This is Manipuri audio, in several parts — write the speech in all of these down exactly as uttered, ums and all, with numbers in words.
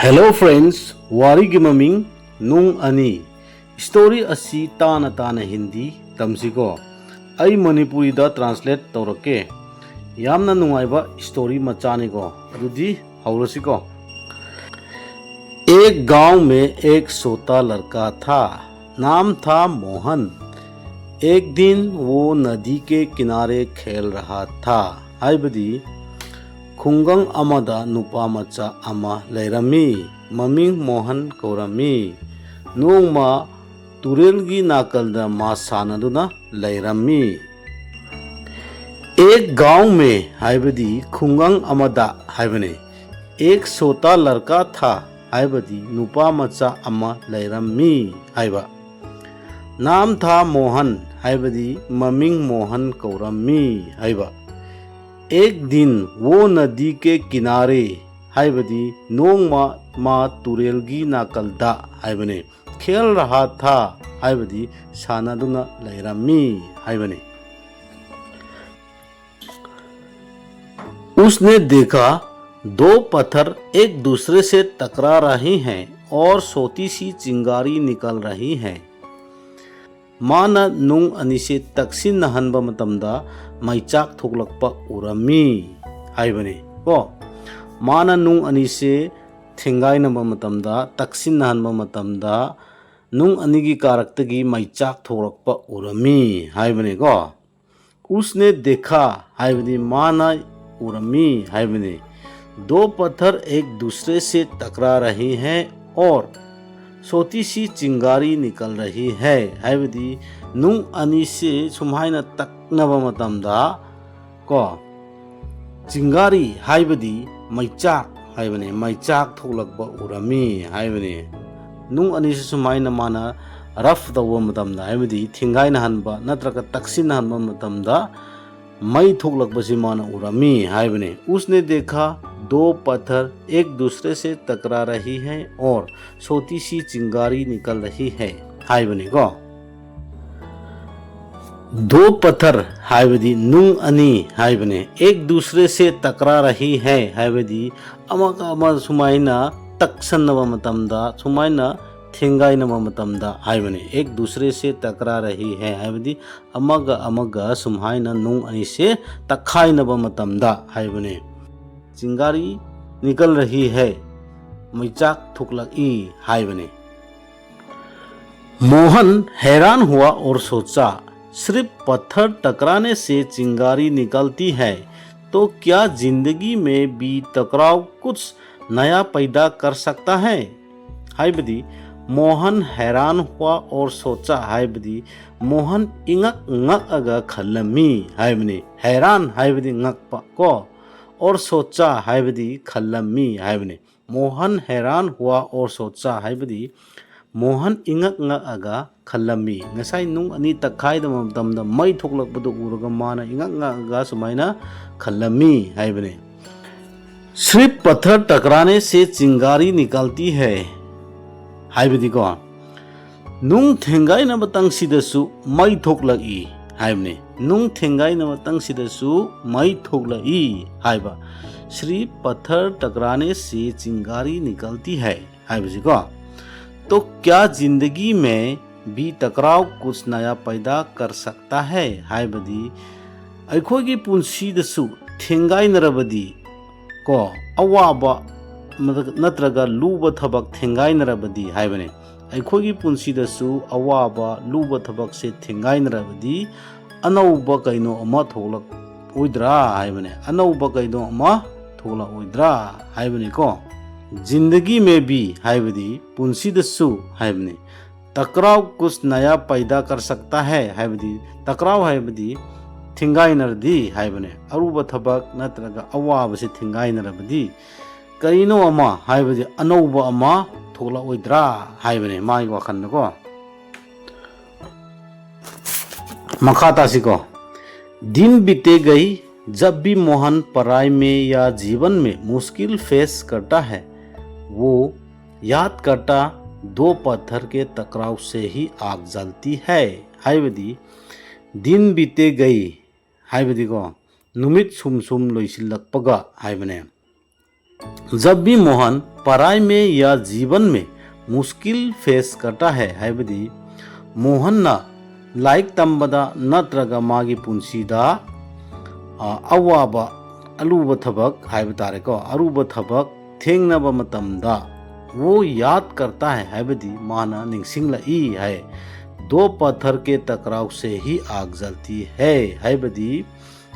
Hello friends, ꯋꯥꯔꯤꯒꯤ ꯃꯃꯤꯡ ꯅꯨꯡ ꯑꯅꯤ꯫ Story ꯑꯁꯤ ꯇꯥꯅ ꯇꯥꯅ ꯍꯤꯟꯗꯤ ꯇꯝꯁꯤꯀꯣ꯫ ꯑꯩ ꯃꯅꯤꯄꯨꯔꯤꯗ translate ꯇꯧꯔꯛꯀꯦ꯫ ꯌꯥꯝꯅ ꯅꯨꯡꯉꯥꯏꯕ story ꯃꯆꯥꯅꯤꯀꯣ꯫ ꯑꯗꯨꯗꯤ ꯍꯧꯔꯁꯤꯀꯣ꯫ एक गांव में एक सोता लड़का था। नाम था मोहन। एक दिन वो नदी के किनारे खेल रहा था꯫ ꯍꯥꯏꯕꯗꯤ, ꯈꯨꯡꯒꯪ ꯑꯃꯗ ꯅꯨꯄꯥ ꯃꯆꯥ ꯑꯃ ꯂꯩꯔꯝꯃꯤ꯫ ꯃꯃꯤꯡ ꯃꯣꯍꯟ ꯀꯧꯔꯝꯃꯤ꯫ ꯅꯣꯡꯃ ꯇꯨꯔꯦꯜꯒꯤ ꯅꯥꯀꯜꯗ ꯃꯥ ꯁꯥꯟꯅꯗꯨꯅ ꯂꯩꯔꯝꯃꯤ꯫ एक गांव में ꯍꯥꯏꯕꯗꯤ ꯈꯨꯡꯒꯪ ꯑꯃꯗ ꯍꯥꯏꯕꯅꯤ꯫ एक सोता लड़का था ꯍꯥꯏꯕꯗꯤ ꯅꯨꯄꯥ ꯃꯆꯥ ꯑꯃ ꯂꯩꯔꯝꯃꯤ ꯍꯥꯏꯕ꯫ नाम था मोहन ꯍꯥꯏꯕꯗꯤ ꯃꯃꯤꯡ ꯃꯣꯍꯟ ꯀꯧꯔꯝꯃꯤ ꯍꯥꯏꯕ꯫ एक दिन वो नदी के किनारे ꯍꯥꯏꯕꯗꯤ ꯅꯣꯡꯃ ꯃꯥ ꯇꯨꯔꯦꯜꯒꯤ ꯅꯥꯀꯜꯗ ꯍꯥꯏꯕꯅꯤ꯫ खेल रहा था ꯍꯥꯏꯕꯗꯤ ꯁꯥꯟꯅꯗꯨꯅ ꯂꯩꯔꯝꯃꯤ ꯍꯥꯏꯕꯅꯤ꯫ उसने देखा, दो पत्थर एक दूसरे से टकरा रहे हैं और छोटी सी चिंगारी निकल रही है। ꯃꯥꯅ ꯅꯨꯡ ꯑꯅꯤꯁꯦ ꯇꯛꯁꯤꯟꯅꯍꯟꯕ ꯃꯇꯝꯗ ꯃꯩꯆꯥꯛ ꯊꯣꯛꯂꯛꯄ ꯎꯔꯝꯃꯤ ꯍꯥꯏꯕꯅꯤ꯫ ꯀꯣ, ꯃꯥꯅ ꯅꯨꯡ ꯑꯅꯤꯁꯦ ꯊꯦꯡꯒꯥꯏꯅꯕ ꯃꯇꯝꯗ, ꯇꯛꯁꯤꯟꯅꯍꯟꯕ ꯃꯇꯝꯗ ꯅꯨꯡ ꯑꯅꯤꯒꯤ ꯀꯥꯔꯛꯇꯒꯤ ꯃꯩꯆꯥꯛ ꯊꯣꯛꯂꯛꯄ ꯎꯔꯝꯃꯤ ꯍꯥꯏꯕꯅꯤꯀꯣ꯫ उसने देखा ꯍꯥꯏꯕꯗꯤ ꯃꯥꯅ ꯎꯔꯝꯃꯤ ꯍꯥꯏꯕꯅꯤ꯫ दो पत्थर एक दूसरे से टकरा रहे हैं और छोटी सी चिंगारी निकल रही है ꯍꯥꯏꯕꯗꯤ ꯅꯨꯡ ꯑꯅꯤꯁꯤ ꯁꯨꯝꯍꯥꯏꯅ ꯇꯛꯅꯕ ꯃꯇꯝꯗ ꯀꯣ, ꯆꯤꯡꯒꯥꯔꯤ ꯍꯥꯏꯕꯗꯤ ꯃꯩꯆꯥꯛ ꯍꯥꯏꯕꯅꯤ꯫ ꯃꯩꯆꯥꯛ ꯊꯣꯛꯂꯛꯄ ꯎꯔꯝꯃꯤ ꯍꯥꯏꯕꯅꯤ꯫ ꯅꯨꯡ ꯑꯅꯤꯁꯤ ꯁꯨꯃꯥꯏꯅ ꯃꯥꯅ rough ꯇꯧꯕ ꯃꯇꯝꯗ ꯍꯥꯏꯕꯗꯤ ꯊꯤꯡꯒꯥꯏꯅꯍꯟꯕ ꯅꯠꯇ꯭ꯔꯒ ꯇꯛꯁꯤꯟꯅꯍꯟꯕ ꯃꯇꯝꯗ ꯃꯩ ꯊꯣꯛꯂꯛꯄꯁꯤ ꯃꯥꯅ ꯎꯔꯝꯃꯤ ꯍꯥꯏꯕꯅꯤ꯫ उसने देखा, दो पत्थर एक दूसरे से टकरा रही है और छोटी सी चिंगारी निकल रही है ꯍꯥꯏꯕꯅꯤꯀꯣ꯫ दो पत्थर ꯍꯥꯏꯕꯗꯤ ꯅꯨꯡ ꯑꯅꯤ ꯍꯥꯏꯕꯅꯤ꯫ एक दूसरे से टकरा रही है ꯍꯥꯏꯕꯗꯤ ꯑꯃꯒ ꯑꯃ ꯁꯨꯃꯥꯏꯅ ꯇꯛꯁꯟꯅꯕ ꯃꯇꯝꯗ, ꯁꯨꯃꯥꯏꯅ ꯊꯦꯡꯒꯥꯏꯅꯕ ꯃꯇꯝꯗ ꯍꯥꯏꯕꯅꯤ꯫ "एक दूसरे से टकरा रही है" ꯍꯥꯏꯕꯗꯤ ꯑꯃꯒ ꯑꯃꯒ ꯁꯨꯝꯍꯥꯏꯅ ꯅꯨꯡ ꯑꯅꯤꯁꯦ ꯇꯛꯈꯥꯏꯅꯕ ꯃꯇꯝꯗ ꯍꯥꯏꯕꯅꯤ꯫ "चिंगारी निकल रही है", ꯃꯩꯆꯥꯛ ꯊꯣꯛꯂꯛꯏ ꯍꯥꯏꯕꯅꯤ꯫ मोहन हैरान हुआ और सोचा, "सिर्फ पत्थर टकराने से चिंगारी निकलती है, तो क्या जिंदगी में भी टकराव कुछ नया पैदा कर सकता है?" ꯍꯥꯏꯕꯗꯤ, मोहन हैरान हुआ और सोचा ꯍꯥꯏꯕꯗꯤ ꯃꯣꯍꯟ ꯏꯉꯛ ꯉꯛꯑꯒ ꯈꯜꯂꯝꯃꯤ ꯍꯥꯏꯕꯅꯤ꯫ हैरान ꯍꯥꯏꯕꯗꯤ ꯉꯛꯄ ꯀꯣ, और सोचा ꯍꯥꯏꯕꯗꯤ ꯈꯜꯂꯝꯃꯤ ꯍꯥꯏꯕꯅꯤ꯫ मोहन हैरान हुआ और सोचा ꯍꯥꯏꯕꯗꯤ ꯃꯣꯍꯟ ꯏꯉꯛ ꯉꯛꯑꯒ ꯈꯜꯂꯝꯃꯤ꯫ ꯉꯁꯥꯏ ꯅꯨꯡ ꯑꯅꯤ ꯇꯛꯈꯥꯏꯗꯕ ꯃꯇꯝꯗ ꯃꯩ ꯊꯣꯛꯂꯛꯄꯗꯨ ꯎꯔꯒ ꯃꯥꯅ ꯏꯉꯛ ꯉꯛꯑꯒ ꯁꯨꯃꯥꯏꯅ ꯈꯜꯂꯝꯃꯤ ꯍꯥꯏꯕꯅꯤ꯫ "सिर्फ पत्थर टकराने से चिंगारी निकलती है" ꯍꯥꯏꯕꯗꯤꯀꯣ, ꯅꯨꯡ ꯊꯦꯡꯒꯥꯏꯅꯕꯇꯪꯁꯤꯗꯁꯨ ꯃꯩ ꯊꯣꯛꯂꯛꯏ ꯍꯥꯏꯕꯅꯤ꯫ ꯅꯨꯡ ꯊꯦꯡꯒꯥꯏꯅꯕꯇꯪꯁꯤꯗꯁꯨ ꯃꯩ ꯊꯣꯛꯂꯛꯏ ꯍꯥꯏꯕ꯫ "सिर्फ पत्थर टकराने से चिंगारी निकलती है" ꯍꯥꯏꯕꯁꯤꯀꯣ꯫ "तो क्या जिंदगी में भी टकराव कुछ नया पैदा कर सकता है" ꯍꯥꯏꯕꯗꯤ ꯑꯩꯈꯣꯏꯒꯤ ꯄꯨꯟꯁꯤꯗꯁꯨ ꯊꯦꯡꯒꯥꯏꯅꯔꯕꯗꯤ ꯀꯣ, ꯑꯋꯥꯕ ꯅꯠꯇ꯭ꯔꯒ ꯂꯨꯕ ꯊꯕꯛ ꯊꯦꯡꯒꯥꯏꯅꯔꯕꯗꯤ ꯍꯥꯏꯕꯅꯤ꯫ ꯑꯩꯈꯣꯏꯒꯤ ꯄꯨꯟꯁꯤꯗꯁꯨ ꯑꯋꯥꯕ ꯂꯨꯕ ꯊꯕꯛꯁꯦ ꯊꯦꯡꯒꯥꯏꯅꯔꯕꯗꯤ ꯑꯅꯧꯕ ꯀꯩꯅꯣ ꯑꯃ ꯊꯣꯛꯂꯛꯑꯣꯏꯗ꯭ꯔꯥ ꯍꯥꯏꯕꯅꯤ꯫ ꯑꯅꯧꯕ ꯀꯩꯅꯣ ꯑꯃ ꯊꯣꯛꯂꯛꯑꯣꯏꯗ꯭ꯔꯥ ꯍꯥꯏꯕꯅꯤꯀꯣ꯫ "जिंदगी में भी" ꯍꯥꯏꯕꯗꯤ ꯄꯨꯟꯁꯤꯗꯁꯨ ꯍꯥꯏꯕꯅꯤ꯫ "टकराव कुछ नया पैदा कर सकता है" ꯍꯥꯏꯕꯗꯤ, टकराव ꯍꯥꯏꯕꯗꯤ ꯊꯤꯡꯒꯥꯏꯅꯔꯗꯤ ꯍꯥꯏꯕꯅꯦ꯫ ꯑꯔꯨꯕ ꯊꯕꯛ ꯅꯠꯇ꯭ꯔꯒ ꯑꯋꯥꯕꯁꯤ ꯊꯤꯡꯒꯥꯏꯅꯔꯕꯗꯤ ꯀꯔꯤꯅꯣ ꯑꯃ ꯍꯥꯏꯕꯗꯤ ꯑꯅꯧꯕ ꯑꯃ ꯊꯣꯛꯂꯛꯑꯣꯏꯗ꯭ꯔꯥ ꯍꯥꯏꯕꯅꯦ ꯃꯥꯒꯤ ꯋꯥꯈꯜꯗꯀꯣ꯫ ꯃꯈꯥ ꯇꯥꯁꯤꯀꯣ꯫ "दिन बीते गई, जब भी मोहन पढ़ाई में या जीवन में मुश्किल फेस करता है, वो याद करता, दो पत्थर के टकराव से ही आग जलती है" ꯍꯥꯏꯕꯗꯤ, "दिन बीते गई" ꯍꯥꯏꯕꯗꯤꯀꯣ, ꯅꯨꯃꯤꯠ ꯁꯨꯝ ꯁꯨꯝ ꯂꯣꯏꯁꯤꯜꯂꯛꯄꯒ ꯍꯥꯏꯕꯅꯦ꯫ जब भी मोहन पढ़ाई में या जीवन में मुश्किल फेस करता है, ꯍꯥꯏꯕꯗꯤ ꯃꯣꯍꯟꯅ ꯂꯥꯏꯔꯤꯛ ꯇꯝꯕꯗ ꯅꯠꯇ꯭ꯔꯒ ꯃꯥꯒꯤ ꯄꯨꯟꯁꯤꯗ ꯑ, ꯑꯋꯥꯕ, ꯑꯔꯨꯕ ꯊꯕꯛ ꯍꯥꯏꯕ ꯇꯥꯔꯦꯀꯣ, ꯑꯔꯨꯕ ꯊꯕꯛ ꯊꯦꯡꯅꯕ ꯃꯇꯝꯗ, वो याद करता है, ꯍꯥꯏꯕꯗꯤ ꯃꯥꯅ ꯅꯤꯡꯁꯤꯡꯂꯛꯏ ꯍꯥꯏ꯫ दो पत्थर के टकराव से ही आग जलती है, ꯍꯥꯏꯕꯗꯤ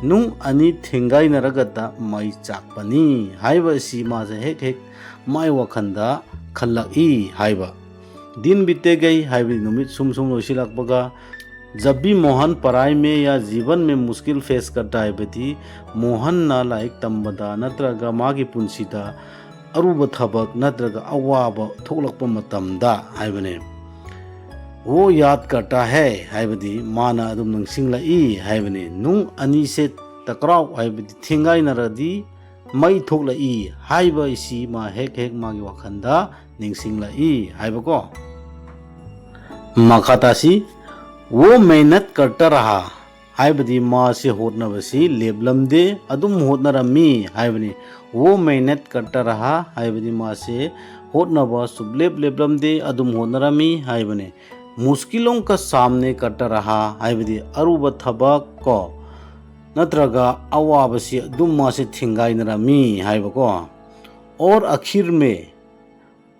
ꯅꯨꯡ ꯑꯅꯤ ꯊꯦꯡꯒꯥꯏꯅꯔꯒꯗ ꯃꯩ ꯆꯥꯛꯄꯅꯤ ꯍꯥꯏꯕ ꯑꯁꯤ ꯃꯥꯁꯦ ꯍꯦꯛ ꯍꯦꯛ ꯃꯥꯏ ꯋꯥꯈꯜꯗ ꯈꯜꯂꯛꯏ ꯍꯥꯏꯕ꯫ दिन बीतते गए, ꯍꯥꯏꯕꯗꯤ ꯅꯨꯃꯤꯠ ꯁꯨꯝ ꯁꯨꯝ ꯂꯣꯏꯁꯤꯜꯂꯛꯄꯒ, जब भी मोहन पढ़ाई में या जीवन में मुश्किल फेस करता है, ꯍꯥꯏꯕꯗꯤ ꯃꯣꯍꯟꯅ ꯂꯥꯏꯔꯤꯛ ꯇꯝꯕꯗ ꯅꯠꯇ꯭ꯔꯒ ꯃꯥꯒꯤ ꯄꯨꯟꯁꯤꯗ ꯑꯔꯨꯕ ꯊꯕꯛ ꯅꯠꯇ꯭ꯔꯒ ꯑꯋꯥꯕ ꯊꯣꯛꯂꯛꯄ ꯃꯇꯝꯗ ꯍꯥꯏꯕꯅꯦ꯫ वो याद करता है, ꯍꯥꯏꯕꯗꯤ ꯃꯥꯅ ꯑꯗꯨꯝ ꯅꯤꯡꯁꯤꯡꯂꯛꯏ ꯍꯥꯏꯕꯅꯤ꯫ ꯅꯨꯡ ꯑꯅꯤꯁꯦ टकराव, ꯍꯥꯏꯕꯗꯤ ꯊꯦꯡꯒꯥꯏꯅꯔꯗꯤ ꯃꯩ ꯊꯣꯛꯂꯛꯏ ꯍꯥꯏꯕ ꯑꯁꯤ ꯃꯥ ꯍꯦꯛ ꯍꯦꯛ ꯃꯥꯒꯤ ꯋꯥꯈꯜꯗ ꯅꯤꯡꯁꯤꯡꯂꯛꯏ ꯍꯥꯏꯕꯀꯣ꯫ ꯃꯈꯥ ꯇꯥꯁꯤ, वो मेहनत करता रहा, ꯍꯥꯏꯕꯗꯤ ꯃꯥꯁꯦ ꯍꯣꯠꯅꯕꯁꯤ ꯂꯦꯞꯂꯝꯗꯦ, ꯑꯗꯨꯝ ꯍꯣꯠꯅꯔꯝꯃꯤ ꯍꯥꯏꯕꯅꯤ꯫ वो मेहनत करता रहा, ꯍꯥꯏꯕꯗꯤ ꯃꯥꯁꯦ ꯍꯣꯠꯅꯕ ꯁꯨꯞꯂꯦꯞ ꯂꯦꯞꯂꯝꯗꯦ, ꯑꯗꯨꯝ ꯍꯣꯠꯅꯔꯝꯃꯤ ꯍꯥꯏꯕꯅꯤ꯫ मुश्किलों का सामने करता रहा, ꯍꯥꯏꯕꯗꯤ ꯑꯔꯨꯕ ꯊꯕꯛ ꯀꯣ, ꯅꯠꯇ꯭ꯔꯒ ꯑꯋꯥꯕꯁꯤ ꯑꯗꯨꯝ ꯃꯥꯁꯦ ꯊꯦꯡꯒꯥꯏꯅꯔꯝꯃꯤ ꯍꯥꯏꯕꯀꯣ꯫ और आखिर में,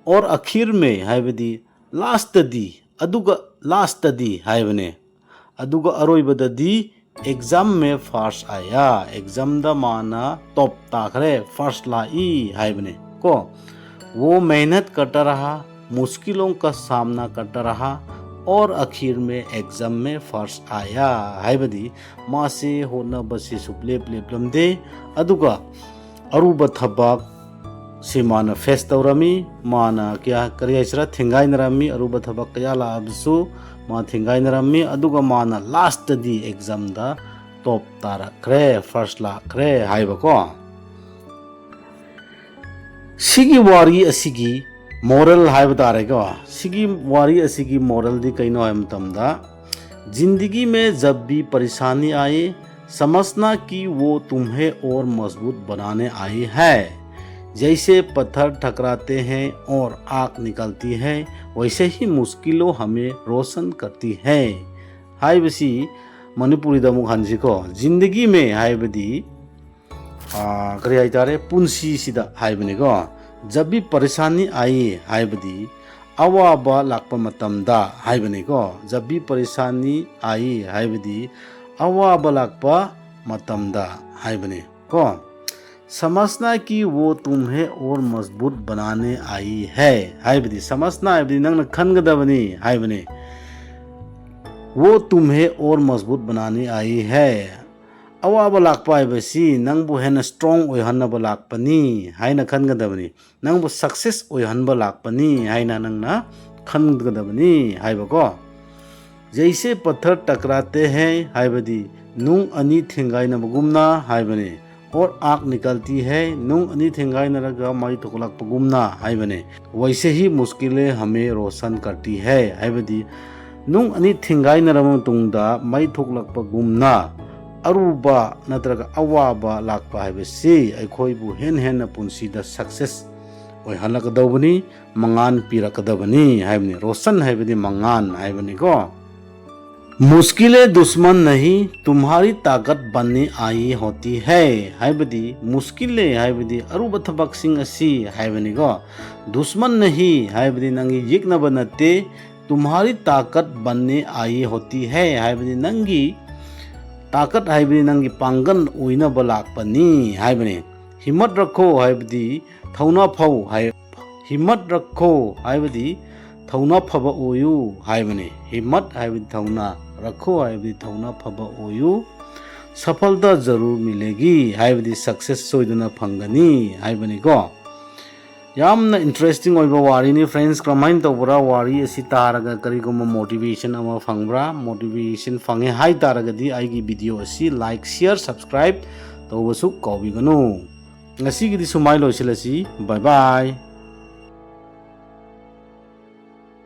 और आखिर में, ꯍꯥꯏꯕꯗꯤ ꯂꯥꯁꯇꯗꯤ, ꯑꯗꯨꯒ ꯂꯥꯁꯇꯗꯤ ꯍꯥꯏꯕꯅꯦ꯫ ꯑꯗꯨꯒ ꯑꯔꯣꯏꯕꯗꯗꯤ exam में first आया, ꯑꯦꯛꯖꯥꯝꯗ ꯃꯥꯅ ꯇꯣꯞ ꯇꯥꯈ꯭ꯔꯦ, ꯐꯥꯔꯁ ꯂꯥꯛꯏ ꯍꯥꯏꯕꯅꯦ ꯀꯣ꯫ वो मेहनत करता रहा, मुश्किलों का सामना करता रहा, और आखिर में exam में first आया, ꯍꯥꯏꯕꯗꯤ ꯃꯥꯁꯦ ꯍꯣꯠꯅꯕꯁꯦ ꯁꯨꯞꯂꯦꯞ ꯂꯦꯞꯂꯝꯗꯦ, ꯑꯗꯨꯒ ꯑꯔꯨꯕ ꯊꯕꯛ ꯁꯤ ꯃꯥꯅ ꯐꯦꯁ ꯇꯧꯔꯝꯃꯤ, ꯃꯥꯅ ꯀꯌꯥ, ꯀꯔꯤ ꯍꯥꯏꯁꯤꯔꯥ, ꯊꯦꯡꯒꯥꯏꯅꯔꯝꯃꯤ, ꯑꯔꯨꯕ ꯊꯕꯛ ꯀꯌꯥ ꯂꯥꯛꯑꯕꯁꯨ ꯃꯥ ꯊꯦꯡꯒꯥꯏꯅꯔꯝꯃꯤ, ꯑꯗꯨꯒ ꯃꯥꯅ ꯂꯥꯁꯇꯗꯤ ꯑꯦꯛꯖꯥꯝꯗ ꯇꯣꯞ ꯇꯥꯔꯛꯈ꯭ꯔꯦ, ꯐꯥꯔꯁ ꯂꯥꯛꯈ꯭ꯔꯦ ꯍꯥꯏꯕꯀꯣ꯫ ꯁꯤꯒꯤ ꯋꯥꯔꯤ ꯑꯁꯤꯒꯤ ꯃꯣꯔꯦꯜ ꯍꯥꯏꯕ ꯇꯥꯔꯦꯀꯣ, ꯁꯤꯒꯤ ꯋꯥꯔꯤ ꯑꯁꯤꯒꯤ ꯃꯣꯔꯦꯜꯗꯤ ꯀꯩꯅꯣ ꯍꯥꯏꯕ ꯃꯇꯝꯗ, जिंदगी में जब भी परेशानी आए, समझना कि वो तुम्हें और मजबूत बनाने आई है। जैसे पत्थर टकराते हैं और आग निकलती है, वैसे ही मुश्किलों हमें रोशन करती है ꯍꯥꯏꯕꯁꯤ ꯃꯅꯤꯄꯨꯔꯤꯗ ꯑꯃꯨꯛ ꯍꯟꯁꯤꯀꯣ꯫ ꯖꯤꯟꯗꯒꯤ ꯃꯦ ꯍꯥꯏꯕꯗꯤ, ꯑꯥ, ꯀꯔꯤ ꯍꯥꯏꯇꯥꯔꯦ, ꯄꯨꯟꯁꯤꯁꯤꯗ ꯍꯥꯏꯕꯅꯤꯀꯣ꯫ ꯖꯕꯤ ꯄꯔꯤꯁꯥꯅꯤ ꯑꯥꯏ ꯍꯥꯏꯕꯗꯤ ꯑꯋꯥꯕ ꯂꯥꯛꯄ ꯃꯇꯝꯗ ꯍꯥꯏꯕꯅꯤꯀꯣ꯫ ꯖꯕꯤ ꯄꯔꯤꯁꯥꯅꯤ ꯑꯥꯏ ꯍꯥꯏꯕꯗꯤ ꯑꯋꯥꯕ ꯂꯥꯛꯄ ꯃꯇꯝꯗ ꯍꯥꯏꯕꯅꯤ ꯀꯣ꯫ समझना कि वो तुम्हें और मजबूत बनाने आई है ꯍꯥꯏꯕꯗꯤ, समझना ꯍꯥꯏꯕꯗꯤ ꯅꯪꯅ ꯈꯟꯒꯗꯕꯅꯤ ꯍꯥꯏꯕꯅꯤ꯫ वो तुम्हें और मजबूत बनाने आई है꯫ ꯑꯋꯥꯕ ꯂꯥꯛꯄ ꯍꯥꯏꯕꯁꯤ ꯅꯪꯕꯨ ꯍꯦꯟꯅ strong ꯑꯣꯏꯍꯟꯅꯕ ꯂꯥꯛꯄꯅꯤ ꯍꯥꯏꯅ ꯈꯟꯒꯗꯕꯅꯤ꯫ ꯅꯪꯕꯨ success ꯑꯣꯏꯍꯟꯕ ꯂꯥꯛꯄꯅꯤ ꯍꯥꯏꯅ ꯅꯪꯅ ꯈꯟꯒꯗꯕꯅꯤ ꯍꯥꯏꯕꯀꯣ꯫ जैसे पत्थर टकराते हैं ꯍꯥꯏꯕꯗꯤ ꯅꯨꯡ ꯑꯅꯤ ꯊꯦꯡꯒꯥꯏꯅꯕꯒꯨꯝꯅ ꯍꯥꯏꯕꯅꯤ꯫ और आग निकलती है, ꯅꯨꯡ ꯑꯅꯤ ꯊꯦꯡꯒꯥꯏꯅꯔꯒ ꯃꯩ ꯊꯣꯛꯂꯛꯄꯒꯨꯝꯅ ꯍꯥꯏꯕꯅꯤ꯫ वैसे ही मुश्किलें हमें रोशन करती है ꯍꯥꯏꯕꯗꯤ ꯅꯨꯡ ꯑꯅꯤ ꯊꯦꯡꯒꯥꯏꯅꯔꯕ ꯃꯇꯨꯡꯗ ꯃꯩ ꯊꯣꯛꯂꯛꯄꯒꯨꯝꯅ ꯑꯔꯨꯕ ꯅꯠꯇ꯭ꯔꯒ ꯑꯋꯥꯕ ꯂꯥꯛꯄ ꯍꯥꯏꯕꯁꯤ ꯑꯩꯈꯣꯏꯕꯨ ꯍꯦꯟꯅ ꯍꯦꯟꯅ ꯄꯨꯟꯁꯤꯗ success ꯑꯣꯏꯍꯜꯂꯛꯀꯗꯧꯕꯅꯤ, ꯃꯉꯥꯟ ꯄꯤꯔꯛꯀꯗꯕꯅꯤ ꯍꯥꯏꯕꯅꯤ꯫ रोशन ꯍꯥꯏꯕꯗꯤ ꯃꯉꯥꯟ ꯍꯥꯏꯕꯅꯤꯀꯣ꯫ मुश्किलें दुश्मन नहीं, तुम्हारी ताकत बनने आई होती है ꯍꯥꯏꯕꯗꯤ, मुश्किलें ꯍꯥꯏꯕꯗꯤ ꯑꯔꯨꯕ ꯊꯕꯛꯁꯤꯡ ꯑꯁꯤ ꯍꯥꯏꯕꯅꯤꯀꯣ꯫ दुश्मन नहीं ꯍꯥꯏꯕꯗꯤ ꯅꯪꯒꯤ ꯌꯦꯛꯅꯕ ꯅꯠꯇꯦ꯫ तुम्हारी ताकत बनने आई होती है ꯍꯥꯏꯕꯗꯤ ꯅꯪꯒꯤ ताकत ꯍꯥꯏꯕꯗꯤ ꯅꯪꯒꯤ ꯄꯥꯡꯒꯜ ꯑꯣꯏꯅꯕ ꯂꯥꯛꯄꯅꯤ ꯍꯥꯏꯕꯅꯤ꯫ हिम्मत रखो ꯍꯥꯏꯕꯗꯤ ꯊꯧꯅꯥ ꯐꯧ ꯍꯥꯏ꯫ हिम्मत रखो ꯍꯥꯏꯕꯗꯤ ꯊꯧꯅꯥ ꯐꯕ ꯑꯣꯏꯌꯨ ꯍꯥꯏꯕꯅꯤ꯫ हिम्मत ꯍꯥꯏꯕꯗꯤ ꯊꯧꯅꯥ, रखो ꯍꯥꯏꯕꯗꯤ ꯊꯧꯅꯥ ꯐꯕ ꯑꯣꯏꯌꯨ꯫ सफलता जरूर मिलेगी ꯍꯥꯏꯕꯗꯤ success ꯁꯣꯏꯗꯅ ꯐꯪꯒꯅꯤ ꯍꯥꯏꯕꯅꯤꯀꯣ꯫ ꯌꯥꯝꯅ interesting ꯑꯣꯏꯕ ꯋꯥꯔꯤꯅꯤ friends꯫ ꯀꯔꯝꯍꯥꯏꯅ ꯇꯧꯕ꯭ꯔꯥ ꯋꯥꯔꯤ ꯑꯁꯤ ꯇꯥꯔꯒ ꯀꯔꯤꯒꯨꯝꯕ motivation ꯑꯃ ꯐꯪꯕ꯭ꯔꯥ? Motivation ꯐꯪꯉꯦ ꯍꯥꯏ ꯇꯥꯔꯒꯗꯤ ꯑꯩꯒꯤ video ꯑꯁꯤ like, share, subscribe ꯇꯧꯕꯁꯨ ꯀꯥꯎꯕꯤꯒꯅꯨ꯫ ꯉꯁꯤꯒꯤꯗꯤ ꯁꯨꯃꯥꯏ ꯂꯣꯏꯁꯤꯜꯂꯁꯤ꯫ Bye bye꯫